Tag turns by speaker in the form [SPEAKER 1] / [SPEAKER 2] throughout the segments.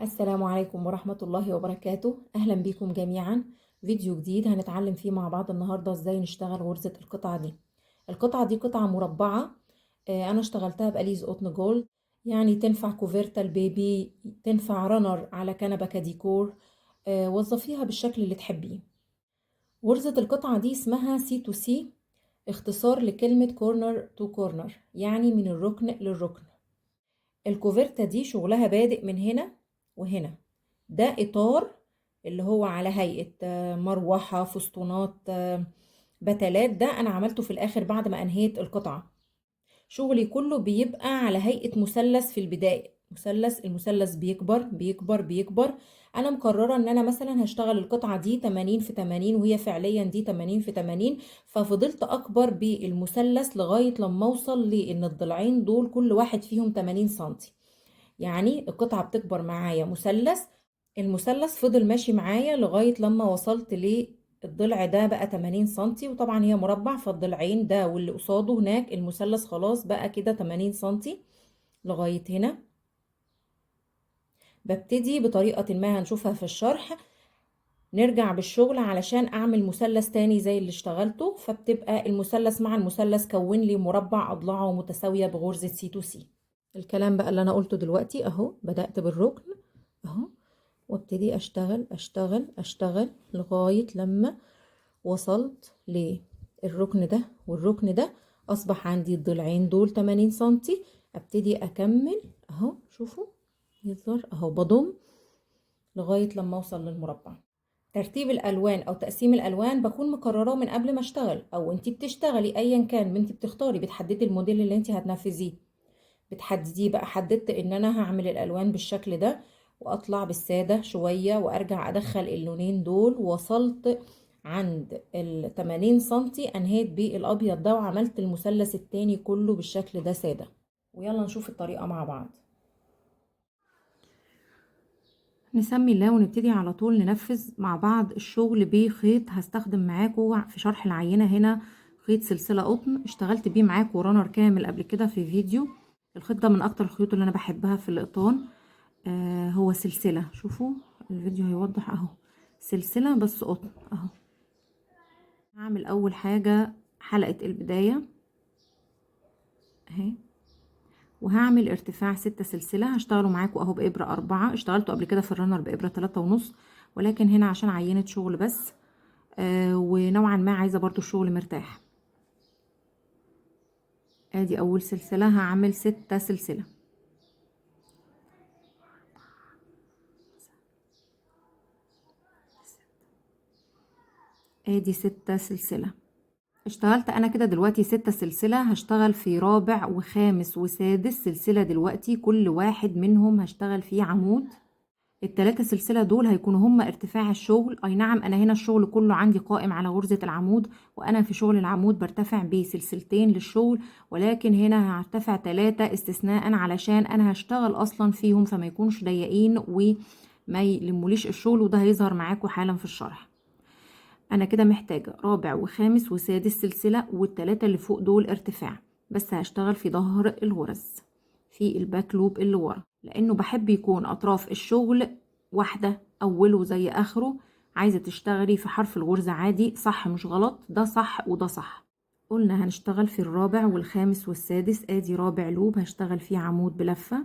[SPEAKER 1] السلام عليكم ورحمة الله وبركاته. أهلا بكم جميعا. فيديو جديد هنتعلم فيه مع بعض النهاردة ازاي نشتغل غرزة القطعة دي. القطعة دي قطعة مربعة، أنا اشتغلتها بأليز قطن gold، يعني تنفع كوفرتا ال baby، تنفع runner على كنبة كديكور، وظفيها بالشكل اللي تحبيه. غرزة القطعة دي اسمها C to C، اختصار لكلمة corner to corner، يعني من الركن للركن. الكوفرتا دي شغلها بادئ من هنا وهنا، ده إطار اللي هو على هيئة مروحة، فسطونات، بتلات. ده أنا عملته في الآخر بعد ما أنهيت القطعة. شغلي كله بيبقى على هيئة مثلث في البداية، مثلث، المثلث بيكبر بيكبر بيكبر. أنا مقررة إن أنا مثلا هشتغل القطعة دي 80 في 80، وهي فعليا دي 80 في 80، ففضلت أكبر بالمثلث لغاية لما أوصل لإن الضلعين دول كل واحد فيهم 80 سنتي. يعني القطعة بتكبر معايا مثلث، المثلث فضل ماشي معايا لغاية لما وصلت للضلع ده بقى 80 سنتي، وطبعا هي مربع فالضلعين ده واللي قصاده هناك المثلث خلاص بقى كده 80 سنتي لغاية هنا. ببتدي بطريقة ما هنشوفها في الشرح، نرجع بالشغل علشان اعمل مثلث تاني زي اللي اشتغلته، فبتبقى المثلث مع المثلث كون لي مربع اضلاعه متساوية بغرزة C to C. الكلام بقى اللي انا قلته دلوقتي اهو، بدأت بالركن اهو وابتدي اشتغل اشتغل اشتغل لغاية لما وصلت للركن ده والركن ده، اصبح عندي الضلعين دول 80 سنتي. ابتدي اكمل اهو، شوفوا يظهر اهو، بضم لغاية لما اوصل للمربع. ترتيب الالوان او تقسيم الالوان بكون مقرراه من قبل ما اشتغل، او انتي بتشتغلي ايا كان انتي بتختاري، بتحددي الموديل اللي انتي هتنفذيه، بتحدديه بقى. حددت ان انا هعمل الالوان بالشكل ده واطلع بالساده شويه وارجع ادخل اللونين دول. وصلت عند ال 80 سنتي انهيت بالابيض ده وعملت المثلث التاني كله بالشكل ده ساده. ويلا نشوف الطريقه مع بعض. نسمي الله ونبتدي على طول ننفذ مع بعض الشغل بخيط. هستخدم معاكم في شرح العينة هنا خيط سلسلة قطن، اشتغلت بيه معاكم رانر كامل قبل كده في فيديو. الخيط ده من اكتر الخيوط اللي انا بحبها في القطان، هو سلسلة، شوفوا الفيديو هيوضح اهو، سلسلة بس قطن اهو. هعمل اول حاجة حلقة البداية اهي، وهعمل ارتفاع 6 سلسلة. هشتغله معاكم اهو بإبرة 4، اشتغلته قبل كده في الرنر بإبرة تلاتة ونص، ولكن هنا عشان عينة شغل بس، ونوعا ما عايزة برضو الشغل مرتاح. ادي اول سلسلة، هعمل 6 سلسلة. ادي 6 سلسلة. اشتغلت انا كده دلوقتي 6 سلسلة، هشتغل في رابع وخامس وسادس سلسلة دلوقتي، كل واحد منهم هشتغل فيه عمود. التلاتة سلسلة دول هيكونوا هما ارتفاع الشغل. اي نعم انا هنا الشغل كله عندي قائم على غرزة العمود، وانا في شغل العمود برتفع بسلسلتين للشغل، ولكن هنا هرتفع 3 استثناء علشان انا هشتغل اصلا فيهم، فما يكونش ضيقين وما يلموليش الشغل، وده هيظهر معاكم حالا في الشرح. انا كده محتاجة رابع وخامس وسادس سلسلة، والتلاتة اللي فوق دول ارتفاع، بس هشتغل في ظهر الغرز في ال back loop اللي ورا، لانه بحب يكون اطراف الشغل واحدة، اوله زي اخره. عايزة تشتغلي في حرف الغرزة عادي، صح مش غلط، ده صح وده صح. قلنا هنشتغل في الرابع والخامس والسادس. ادي رابع loop هشتغل فيه عمود بلفة،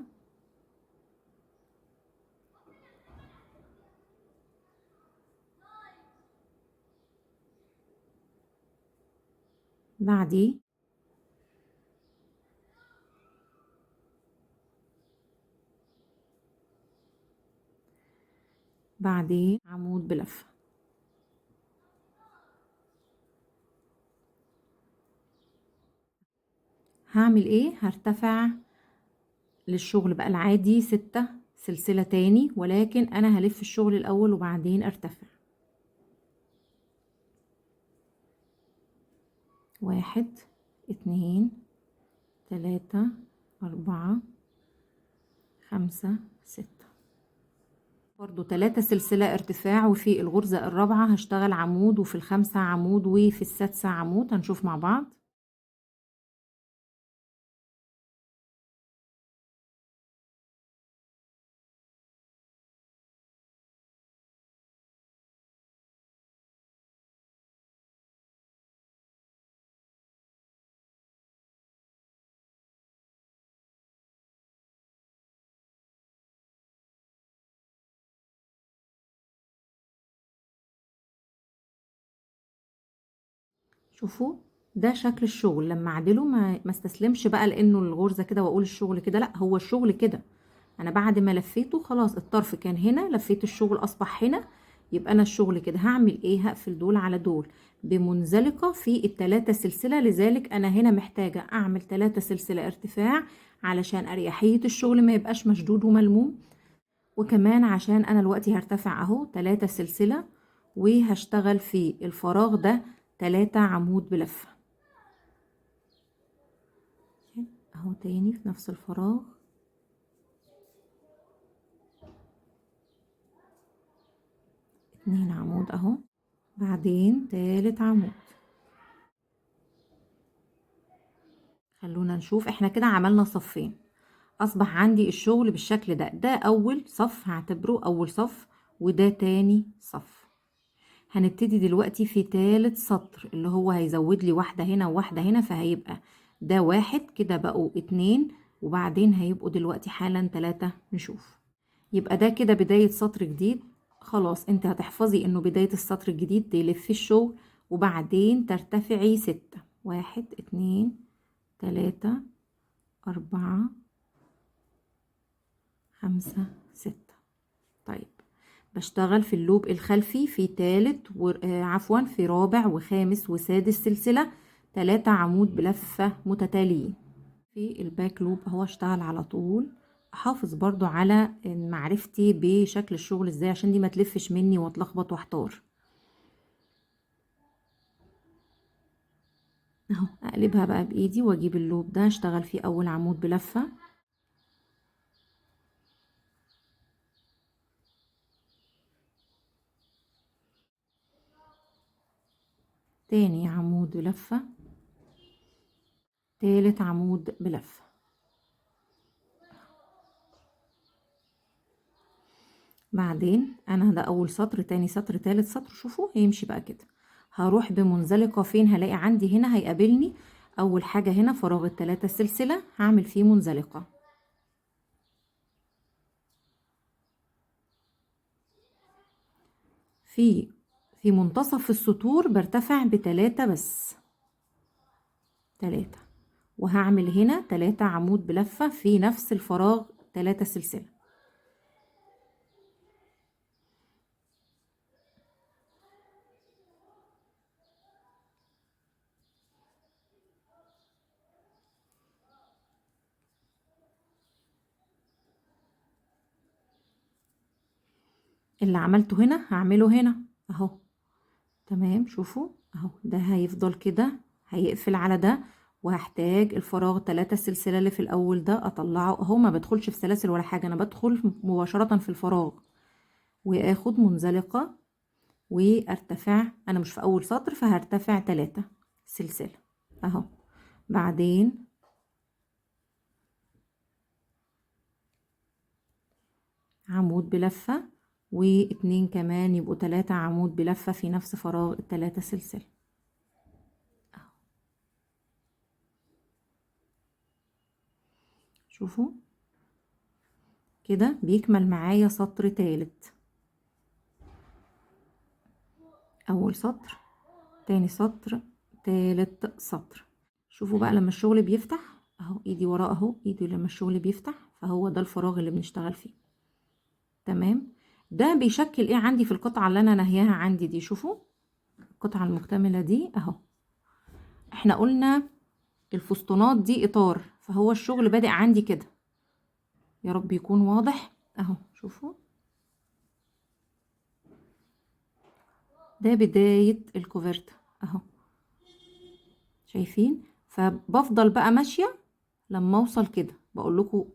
[SPEAKER 1] بعديه بعديه عمود بلفة. هعمل ايه؟ هرتفع للشغل بقى العادي 6 سلسلة تاني، ولكن انا هلف الشغل الاول وبعدين ارتفع. 1 2 3 4 5 6، برضو 3 سلسلة ارتفاع، وفي الغرزة الرابعة هشتغل عمود، وفي الخامسة عمود، وفي السادسة عمود. هنشوف مع بعض. شوفوا ده شكل الشغل لما اعدله، ما استسلمش بقى لانه الغرزه كده واقول الشغل كده، لا هو الشغل كده. انا بعد ما لفيته خلاص الطرف كان هنا، لفيت الشغل اصبح هنا، يبقى انا الشغل كده. هعمل ايه؟ هقفل دول على دول بمنزلقه في التلاتة سلسلة، لذلك انا هنا محتاجه اعمل 3 سلسلة ارتفاع علشان اريحيه الشغل ما يبقاش مشدود وملموم، وكمان عشان انا دلوقتي هرتفع اهو 3 سلسلة، وهشتغل في الفراغ ده 3 عمود بلفه اهو، تاني في نفس الفراغ. 2 عمود اهو، بعدين تالت عمود. خلونا نشوف احنا كده عملنا صفين، اصبح عندي الشغل بالشكل ده. ده اول صف هعتبره اول صف، وده تاني صف. هنبتدي دلوقتي في تالت سطر اللي هو هيزود لي واحدة هنا وواحدة هنا، فهيبقى ده 1 كده بقوا 2، وبعدين هيبقوا دلوقتي حالا 3. نشوف يبقى ده كده بداية سطر جديد. خلاص انت هتحفظي انه بداية السطر الجديد تلفي الشغل وبعدين ترتفعي 6، 1 2 3 4 5 6. طيب بشتغل في اللوب الخلفي في تالت و... عفوا في رابع وخامس وسادس سلسلة 3 عمود بلفة متتاليين. في ال back loop اهو اشتغل على طول، احافظ برضو على معرفتي بشكل الشغل ازاي عشان دي ما تلفش مني واتلخبط واحتار. اهو اقلبها بقى بايدي واجيب ال loop ده اشتغل فيه اول عمود بلفة، تاني عمود بلفة، تالت عمود بلفة. بعدين انا ده اول سطر، تاني سطر، تالت سطر. شوفوا هيمشي بقى كده. هروح بمنزلقة فين؟ هلاقي عندي هنا هيقابلني اول حاجة هنا فراغ التلاتة سلسلة، هعمل فيه منزلقة. في منتصف السطور برتفع بتلاتة بس، 3، وهعمل هنا 3 عمود بلفة في نفس الفراغ 3 سلسلة. اللي عملته هنا هعمله هنا اهو. تمام، شوفوا اهو ده هيفضل كده، هيقفل على ده، وهحتاج الفراغ 3 سلسلة اللي في الاول ده اطلعه اهو. ما بدخلش في سلاسل ولا حاجة، انا بدخل مباشرة في الفراغ واخد منزلقة وارتفع. انا مش في اول سطر فهرتفع 3 سلسلة اهو. بعدين عمود بلفة واتنين كمان، يبقوا 3 عمود بلفة في نفس فراغ التلاتة سلسلة. شوفوا كده بيكمل معايا سطر تالت، اول سطر، تاني سطر، تالت سطر. شوفوا بقى لما الشغل بيفتح اهو، ايدي وراه اهو، ايدي لما الشغل بيفتح، فهو ده الفراغ اللي بنشتغل فيه. تمام، ده بيشكل ايه عندي في القطعة اللي انا ناهياها عندي دي. شوفوا القطعة المكتملة دي اهو، احنا قلنا الفسطونات دي اطار، فهو الشغل بادئ عندي كده، يا رب يكون واضح اهو. شوفوا ده بداية الكوفرتة اهو، شايفين؟ فبفضل بقى ماشية لما اوصل كده. بقول لكم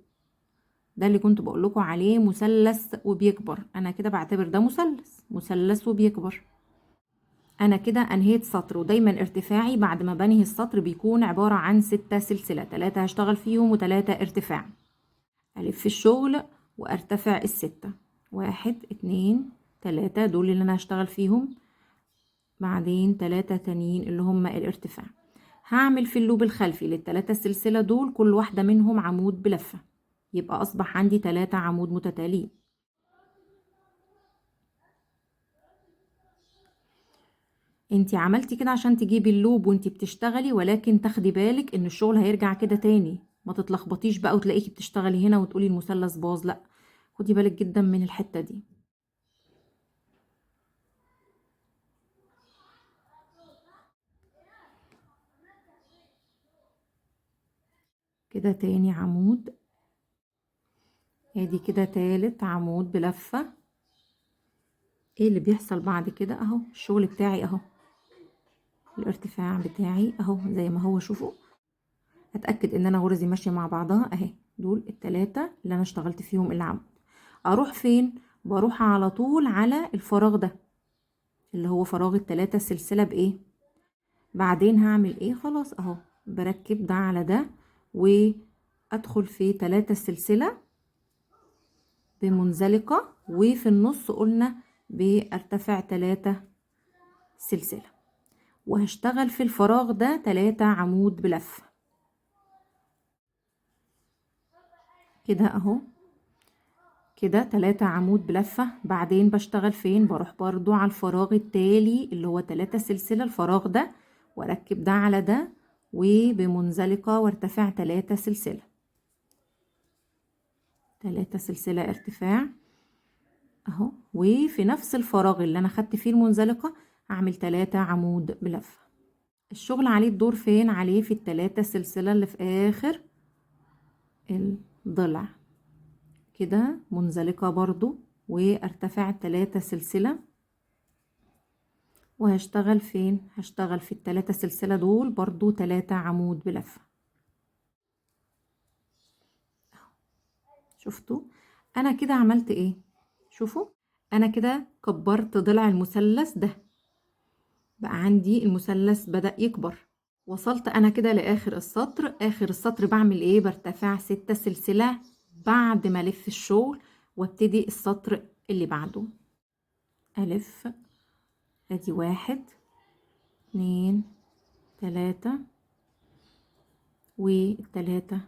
[SPEAKER 1] ده اللي كنت بقول لكم عليه مثلث وبيكبر، انا كده بعتبر ده مثلث، مثلث وبيكبر. انا كده انهيت سطر، ودايما ارتفاعي بعد ما بنهي السطر بيكون عبارة عن 6 سلسلة، 3 هشتغل فيهم و3 ارتفاع. الف الشغل وارتفع ال6، 1 2 3 دول اللي انا هشتغل فيهم، بعدين 3 تانيين اللي هم الارتفاع. هعمل في اللوب الخلفي للتلاتة سلسلة دول كل واحدة منهم عمود بلفة، يبقى أصبح عندي 3 عمود متتاليين. انتي عملتي كده عشان تجيبي ال loop وانتي بتشتغلي، ولكن تاخدي بالك ان الشغل هيرجع كده تاني، ما تتلخبطيش بقى وتلاقيكي بتشتغلي هنا وتقولي المثلث باظ، لا خدي بالك جدا من الحتة دي. كده تاني عمود، ادي كده تالت عمود بلفة. ايه اللي بيحصل بعد كده؟ اهو الشغل بتاعي اهو، الارتفاع بتاعي اهو زي ما هو. شوفوا، اتاكد ان انا غرزي ماشيه مع بعضها اهي، دول التلاتة اللي انا اشتغلت فيهم العمود. اروح فين؟ بروح على طول على الفراغ ده اللي هو فراغ التلاتة سلسله بايه. بعدين هعمل ايه؟ خلاص اهو بركب ده على ده وادخل في 3 سلسله بمنزلقه، وفي النص قلنا بارتفع 3 سلسله، وهشتغل في الفراغ ده 3 عمود بلفه كده اهو، كده 3 عمود بلفة. بعدين بشتغل فين؟ بروح برضو على الفراغ التالي اللي هو 3 سلسلة، الفراغ ده، واركب ده على ده وبمنزلقة وارتفع 3 سلسلة، 3 سلسلة ارتفاع اهو. وفي نفس الفراغ اللي انا خدت فيه المنزلقة هعمل 3 عمود بلفة. الشغل عليه الدور فين؟ عليه في التلاتة سلسلة اللي في اخر الضلع كده، منزلقة برضو، وارتفع 3 سلسلة. وهشتغل فين؟ هشتغل في التلاتة سلسلة دول برضو 3 عمود بلفة. شفتوا انا كده عملت ايه؟ شوفوا انا كده كبرت ضلع المثلث ده، بقى عندي المثلث بدأ يكبر. وصلت انا كده لاخر السطر. اخر السطر بعمل ايه؟ برتفع 6 سلسلة بعد ما الف الشغل وابتدي السطر اللي بعده. الف، ادي 1 2 3 والتلاتة،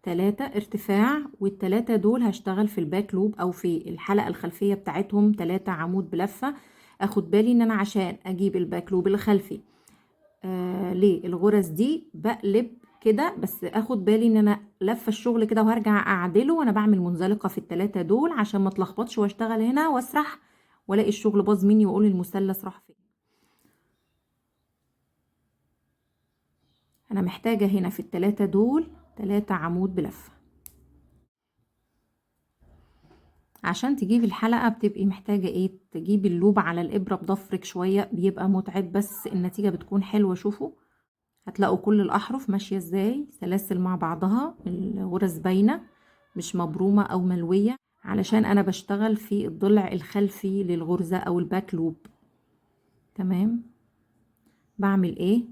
[SPEAKER 1] 3 ارتفاع، والتلاتة دول هشتغل في ال back loop او في الحلقة الخلفية بتاعتهم 3 عمود بلفة. اخد بالي ان انا عشان اجيب ال back loop الخلفي ليه الغرز دي بقلب كده، بس اخد بالي ان انا لفه الشغل كده وهرجع اعدله وانا بعمل منزلقه في التلاتة دول عشان ما اتلخبطش واشتغل هنا واسرح والاقي الشغل باظ مني واقول المثلث راح فين. انا محتاجه هنا في التلاتة دول 3 عمود بلفه. عشان تجيبي الحلقه بتبقي محتاجه ايه؟ تجيبي اللوب على الابره بضفرك شويه، بيبقى متعب بس النتيجه بتكون حلوه. شوفوا هتلاقوا كل الاحرف ماشيه ازاي، سلاسل مع بعضها، الغرز باينه مش مبرومه او ملويه، علشان انا بشتغل في الضلع الخلفي للغرزه او ال back loop. تمام. بعمل ايه؟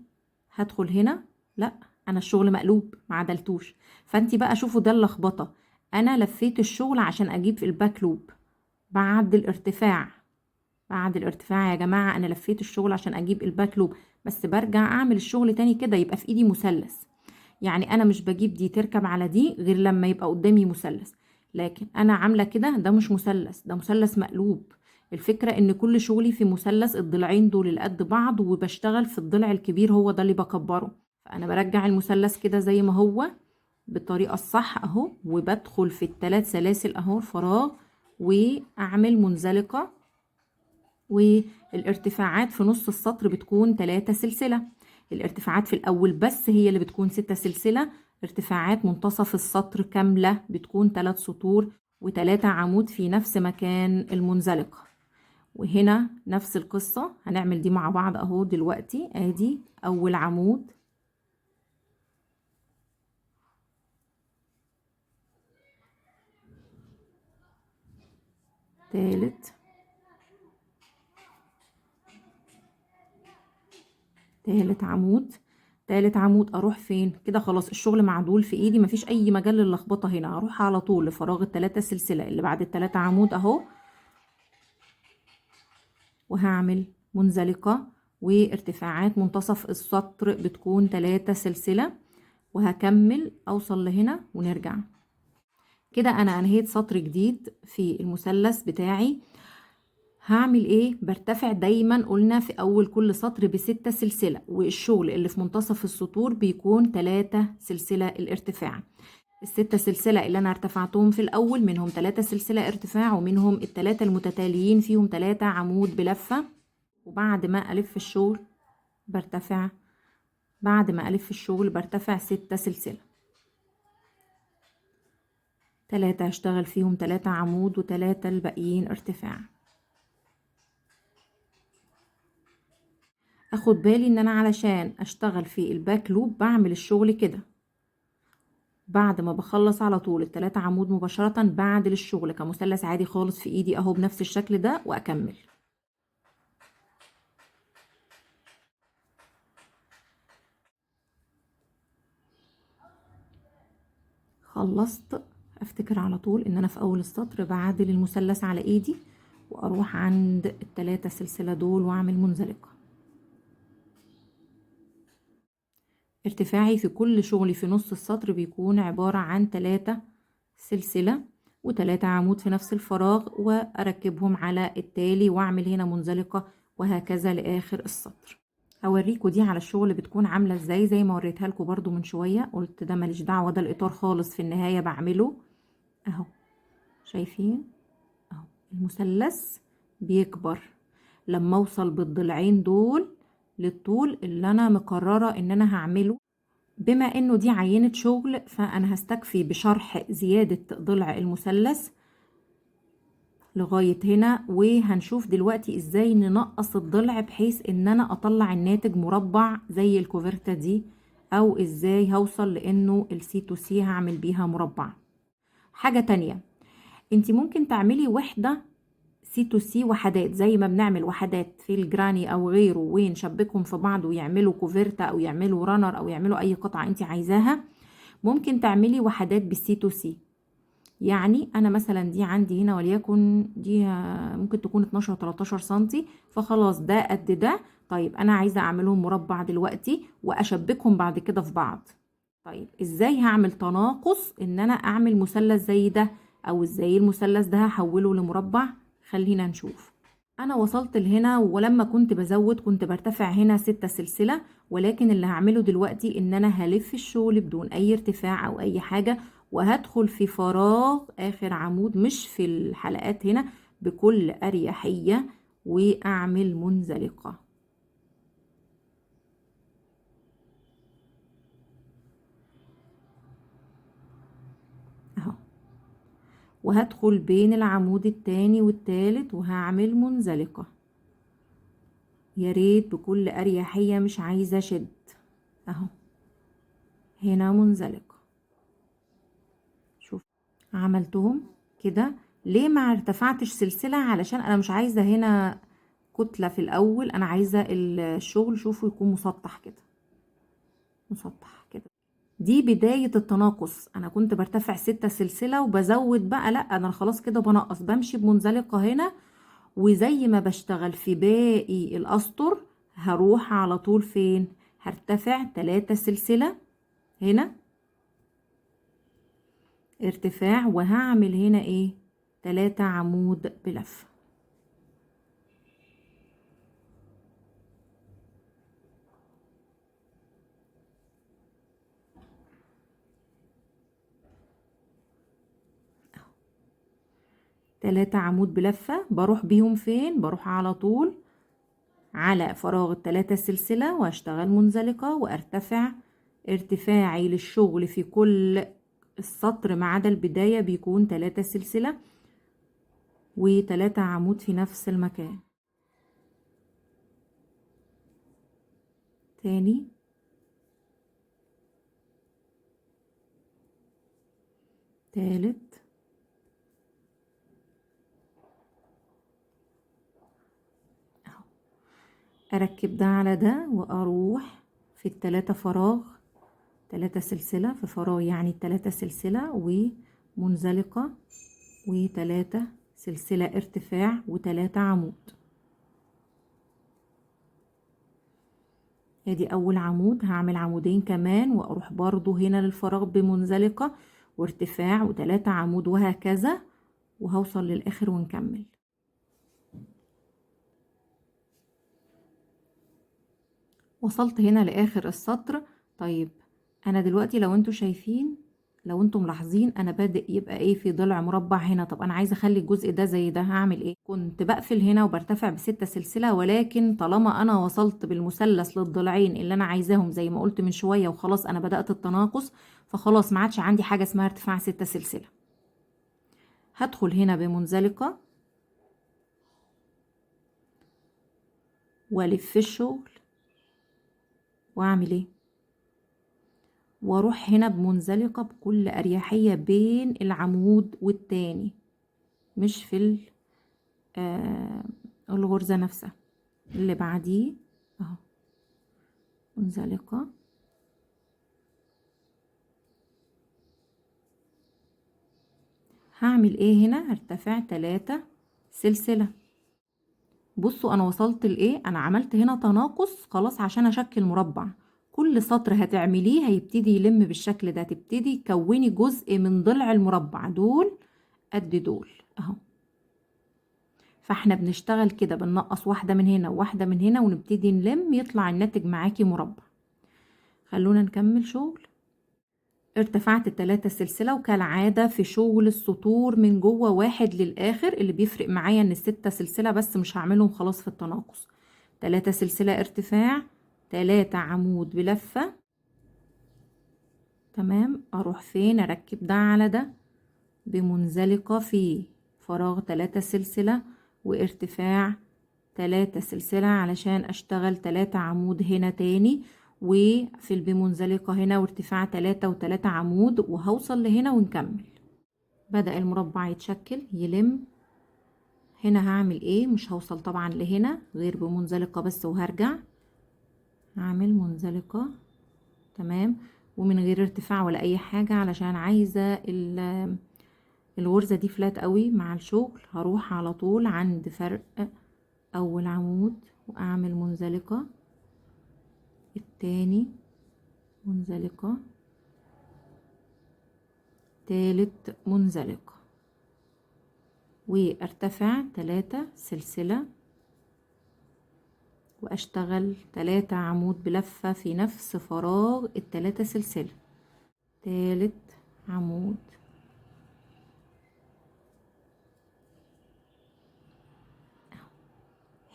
[SPEAKER 1] هدخل هنا، لا انا الشغل مقلوب ما عدلتوش. فانتي بقى شوفوا ده اللخبطه، انا لفيت الشغل عشان اجيب في ال back loop بعد الارتفاع. بعد الارتفاع يا جماعه انا لفيت الشغل عشان اجيب ال back loop، بس برجع اعمل الشغل تاني كده يبقى في ايدي مثلث. يعني انا مش بجيب دي تركب على دي غير لما يبقى قدامي مثلث، لكن انا عامله كده ده مش مثلث، ده مثلث مقلوب. الفكره ان كل شغلي في مثلث، الضلعين دول اللي قد بعض، وبشتغل في الضلع الكبير هو ده اللي بكبره. فانا برجع المثلث كده زي ما هو بالطريقه الصح اهو، وبدخل في الثلاث سلاسل اهو الفراغ، واعمل منزلقه. والارتفاعات في نص السطر بتكون 3 سلسله، الارتفاعات في الاول بس هي اللي بتكون 6 سلسله، ارتفاعات منتصف السطر كامله بتكون 3 سطور و3 عمود في نفس مكان المنزلقه. وهنا نفس القصه، هنعمل دي مع بعض اهو دلوقتي. ادي اول عمود، تالت، تالت عمود، تالت عمود. اروح فين كده؟ خلاص الشغل معدول في ايدي، مفيش اي مجال للخبطه هنا. هروح على طول لفراغ التلاتة سلسله اللي بعد التلاتة عمود اهو، وهعمل منزلقه، وارتفاعات منتصف السطر بتكون 3 سلسله، وهكمل اوصل لهنا ونرجع كده. انا انهيت سطر جديد في المثلث بتاعي. هعمل ايه؟ برتفع دايما قلنا في اول كل سطر ب6 سلسلة، والشغل اللي في منتصف السطور بيكون 3 سلسلة الارتفاع. ال6 سلسلة اللي انا ارتفعتهم في الاول منهم 3 سلسلة ارتفاع، ومنهم ال3 المتتاليين فيهم 3 عمود بلفة. وبعد ما الف الشغل برتفع، بعد ما الف الشغل برتفع 6 سلسلة، 3 هشتغل فيهم 3 عمود و3 الباقيين ارتفاع. اخد بالي ان انا علشان اشتغل في ال back loop بعمل الشغل كده، بعد ما بخلص على طول ال3 عمود مباشرة بعدل الشغل كمثلث عادي خالص في ايدي اهو بنفس الشكل ده واكمل. خلصت، افتكر على طول ان انا في اول السطر بعدل المثلث على ايدي واروح عند ال3 سلسلة دول واعمل منزلقة. ارتفاعي في كل شغلي في نص السطر بيكون عبارة عن 3 سلسلة و3 عمود في نفس الفراغ، واركبهم على التالي واعمل هنا منزلقة، وهكذا لآخر السطر. اوريكم دي على الشغل بتكون عاملة ازاي، زي ما وريتها لكم برضو من شوية. قلت ده ماليش دعوة، ده الاطار خالص في النهاية بعمله اهو، شايفين اهو المثلث بيكبر لما اوصل بالضلعين دول للطول اللي انا مقررة ان انا هعمله. بما انه دي عينة شغل فانا هستكفي بشرح زيادة ضلع المثلث لغاية هنا، وهنشوف دلوقتي ازاي ننقص الضلع بحيث ان انا اطلع الناتج مربع زي الكوفرتة دي، او ازاي هوصل لانه ال C to C هعمل بيها مربع. حاجة تانية، انت ممكن تعملي وحدة C to C وحدات زي ما بنعمل وحدات في ال granny او غيره، ونشبكهم في بعض ويعملوا كوفرتة او يعملوا runner او يعملوا اي قطعة انت عايزاها. ممكن تعملي وحدات بال C to C، يعني انا مثلا دي عندي هنا وليكن دي ممكن تكون 12 13 سنتي، فخلاص ده قد ده. طيب انا عايزة اعملهم مربع دلوقتي واشبكهم بعد كده في بعض. طيب ازاي هعمل تناقص ان انا اعمل مثلث زي ده، او ازاي المثلث ده هحوله لمربع؟ خلينا نشوف. انا وصلت لهنا، ولما كنت بزود كنت برتفع هنا 6 سلسلة، ولكن اللي هعمله دلوقتي ان انا هلف الشغل بدون اي ارتفاع او اي حاجة، وهدخل في فراغ اخر عمود مش في الحلقات هنا بكل اريحية، واعمل منزلقة. اهو، وهدخل بين العمود التاني والتالت وهعمل منزلقة. يا ريت بكل اريحية، مش عايزة اشد. اهو هنا منزلقة. شوف عملتهم كده ليه ما ارتفعتش سلسلة؟ علشان انا مش عايزة هنا كتلة في الاول، انا عايزة الشغل شوفوا يكون مسطح كده، مسطح كده. دي بداية التناقص. انا كنت برتفع 6 سلسلة وبزود بقى، لا انا خلاص كده بنقص، بمشي بمنزلقة هنا، وزي ما بشتغل في باقي الاسطر هروح على طول فين؟ هرتفع 3 سلسلة هنا ارتفاع، وهعمل هنا ايه؟ 3 عمود بلفة. 3 عمود بلفة. بروح بيهم فين؟ بروح على طول على فراغ ال3 سلسلة واشتغل منزلقة، وارتفع ارتفاعي للشغل في كل السطر ما عدا البداية بيكون 3 سلسلة و3 عمود في نفس المكان. تاني تالت، اهو اركب ده على ده واروح في ال3 فراغ، 3 سلسلة في فراغ، يعني ال3 سلسلة ومنزلقة و3 سلسلة ارتفاع و3 عمود. ادي اول عمود، هعمل عمودين كمان واروح برضو هنا للفراغ بمنزلقة وارتفاع و3 عمود وهكذا، وهوصل للاخر ونكمل. وصلت هنا لاخر السطر. طيب انا دلوقتي لو انتوا شايفين، لو انتوا ملاحظين، انا بادئ يبقى ايه في ضلع مربع هنا. طب انا عايزه اخلي الجزء ده زي ده، هعمل ايه؟ كنت بقفل هنا وبرتفع ب6 سلسلة، ولكن طالما انا وصلت بالمثلث للضلعين اللي انا عايزاهم زي ما قلت من شوية، وخلاص انا بدات التناقص، فخلاص ما عادش عندي حاجة اسمها ارتفاع 6 سلسلة. هدخل هنا بمنزلقه والف الشغل واعمل ايه، واروح هنا بمنزلقة بكل اريحية بين العمود والتاني، مش في الغرزة نفسها. اللي بعديه اهو منزلقة، هعمل ايه هنا؟ هرتفع 3 سلسلة. بصوا انا وصلت لايه، انا عملت هنا تناقص خلاص عشان اشكل مربع. كل سطر هتعمليه هيبتدي يلم بالشكل ده، تبتدي تكوني جزء من ضلع المربع، دول قد دول اهو. فاحنا بنشتغل كده، بننقص واحدة من هنا وواحدة من هنا ونبتدي نلم، يطلع الناتج معاكي مربع. خلونا نكمل شغل. ارتفعت 3 سلسلة، وكالعادة في شغل السطور من جوه واحد للآخر، اللي بيفرق معايا ان ال6 سلسلة بس مش هعملهم خلاص في التناقص. 3 سلسلة ارتفاع، 3 عمود بلفة، تمام. اروح فين؟ اركب ده على ده بمنزلقة في فراغ 3 سلسلة وارتفاع 3 سلسلة علشان اشتغل 3 عمود هنا تاني، وفي البمنزلقة هنا وارتفاع 3 و3 عمود، وهوصل لهنا ونكمل. بدأ المربع يتشكل يلم. هنا هعمل ايه؟ مش هوصل طبعا لهنا غير بمنزلقة بس، وهرجع هعمل منزلقة، تمام، ومن غير ارتفاع ولا اي حاجة علشان عايزة الغرزة دي فلات قوي مع الشغل. هروح على طول عند فرق اول عمود واعمل منزلقة، التاني منزلقة، تالت منزلقة، وارتفع 3 سلسلة واشتغل 3 عمود بلفة في نفس فراغ التلاتة سلسلة، تالت عمود،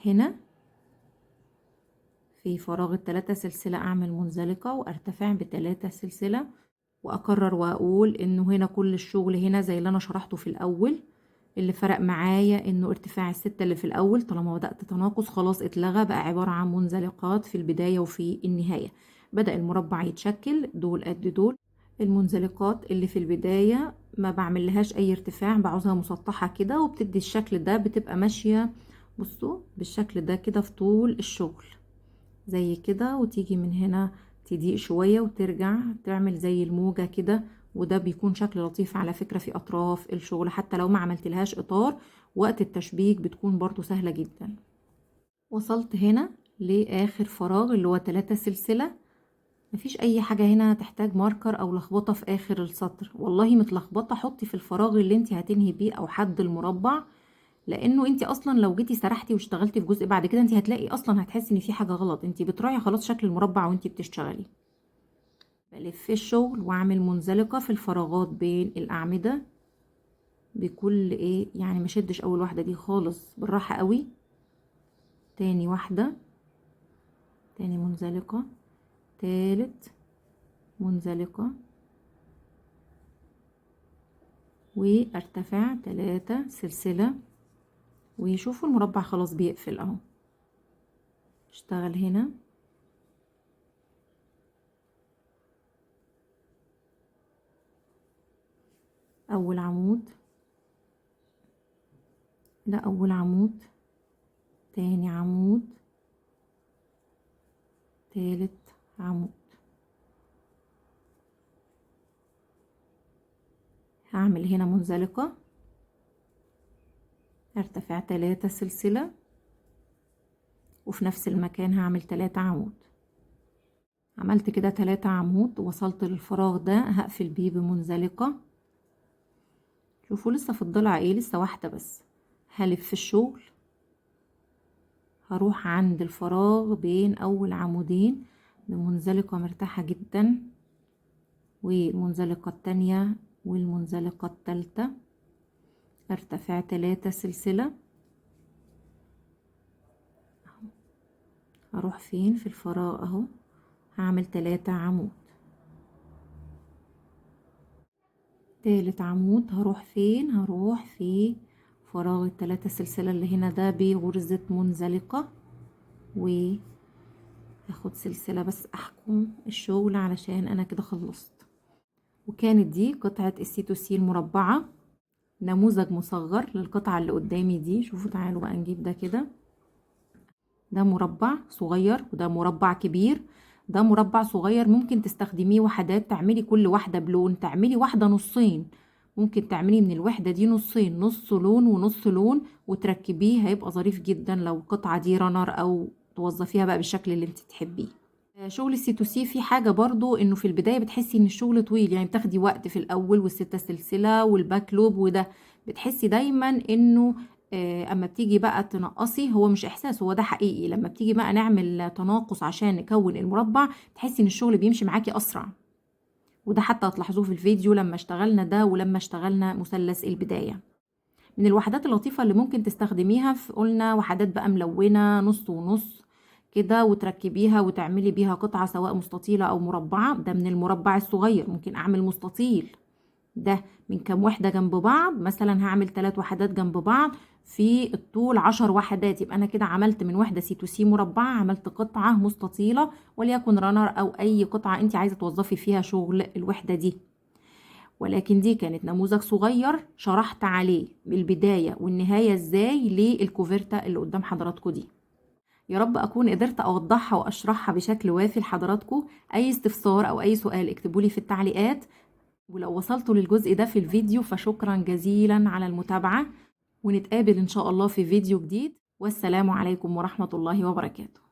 [SPEAKER 1] هنا في فراغ التلاتة سلسلة اعمل منزلقة وارتفع بتلاتة سلسلة. واكرر واقول انه هنا كل الشغل هنا زي اللي انا شرحته في الاول، اللي فرق معايا انه ارتفاع ال6 اللي في الاول طالما بدأت تناقص خلاص اتلغى، بقى عبارة عن منزلقات في البداية وفي النهاية. بدأ المربع يتشكل، دول قد دول. المنزلقات اللي في البداية ما بعمل لهاش اي ارتفاع، بعوزها مسطحة كده وبتدي الشكل ده، بتبقى ماشية بصوا بالشكل ده كده في طول الشغل زي كده، وتيجي من هنا تضيق شوية وترجع تعمل زي الموجة كده، وده بيكون شكل لطيف على فكرة في أطراف الشغل، حتى لو ما عملتلهاش إطار وقت التشبيك بتكون برضو سهلة جدا. وصلت هنا لآخر فراغ اللي هو 3 سلسلة، مفيش أي حاجة هنا تحتاج ماركر أو لخبطة في آخر السطر. والله متلخبطة حطي في الفراغ اللي انت هتنهي بيه أو حد المربع، لأنه انت أصلا لو جيتي سرحتي واشتغلتي في جزء بعد كده انت هتلاقي أصلا هتحسي إن في حاجة غلط، انت بتراعي خلاص شكل المربع وانت بتشتغلي. بلف الشغل واعمل منزلقة في الفراغات بين الأعمدة بكل ايه، يعني ما شدش اول واحدة دي خالص، بالراحة قوي. تاني واحدة، تاني منزلقة، تالت منزلقة، وارتفع 3 سلسلة. وشوفوا المربع خلاص بيقفل اهو. اشتغل هنا اول عمود، ده اول عمود، تاني عمود، تالت عمود. هعمل هنا منزلقة، ارتفع 3 سلسلة، وفي نفس المكان هعمل 3 عمود. عملت كده 3 عمود، وصلت للفراغ ده هقفل بيه بمنزلقة. شوفوا لسه في الضلع ايه، لسه واحدة بس. هلف الشغل، هروح عند الفراغ بين اول عمودين بمنزلقة مرتاحة جدا، والمنزلقة التانية والمنزلقة التالتة، ارتفع 3 سلسلة. هروح فين؟ في الفراغ اهو، هعمل 3 عمود. تالت عمود هروح فين؟ هروح في فراغ التلاتة سلسلة اللي هنا ده بغرزة منزلقة، وهاخد سلسلة بس احكم الشغل علشان انا كده خلصت. وكانت دي قطعة السي تو سي المربعة، نموذج مصغر للقطعة اللي قدامي دي. شوفوا تعالوا بقى نجيب ده كده، ده مربع صغير وده مربع كبير. ده مربع صغير ممكن تستخدميه وحدات، تعملي كل واحدة بلون، تعملي واحدة نصين، ممكن تعملي من الوحدة دي نصين، نص لون ونص لون، وتركبيه، هيبقى ظريف جدا لو القطعة دي runner او توظفيها بقى بالشكل اللي انت تحبيه. شغل السي تو سي في حاجة برضو، انه في البداية بتحسي ان الشغل طويل، يعني بتاخدي وقت في الاول، والستة سلسلة وال back loop وده، بتحسي دايما انه اما بتيجي بقى تنقصي، هو مش احساس، هو ده حقيقي، لما بتيجي بقى نعمل تناقص عشان نكون المربع بتحسي ان الشغل بيمشي معاكي اسرع. وده حتى هتلاحظوه في الفيديو لما اشتغلنا ده ولما اشتغلنا مثلث البداية. من الوحدات اللطيفة اللي ممكن تستخدميها في قلنا وحدات بقى ملونة نص ونص كده، وتركبيها وتعملي بيها قطعة سواء مستطيلة أو مربعة. ده من المربع الصغير ممكن أعمل مستطيل، ده من كام وحدة جنب بعض، مثلا هعمل 3 وحدات جنب بعض في الطول 10 وحدات، يبقى أنا كده عملت من وحدة سي تو سي مربعة عملت قطعة مستطيلة، وليكن runner أو أي قطعة أنت عايزة توظفي فيها شغل الوحدة دي. ولكن دي كانت نموذج صغير شرحت عليه بالبداية والنهاية ازاي للكوفرتة اللي قدام حضراتكم دي. يا رب أكون قدرت أوضحها وأشرحها بشكل وافي لحضراتكم. أي استفسار أو أي سؤال اكتبوا لي في التعليقات، ولو وصلتوا للجزء ده في الفيديو فشكرا جزيلا على المتابعة، ونتقابل إن شاء الله في فيديو جديد. والسلام عليكم ورحمة الله وبركاته.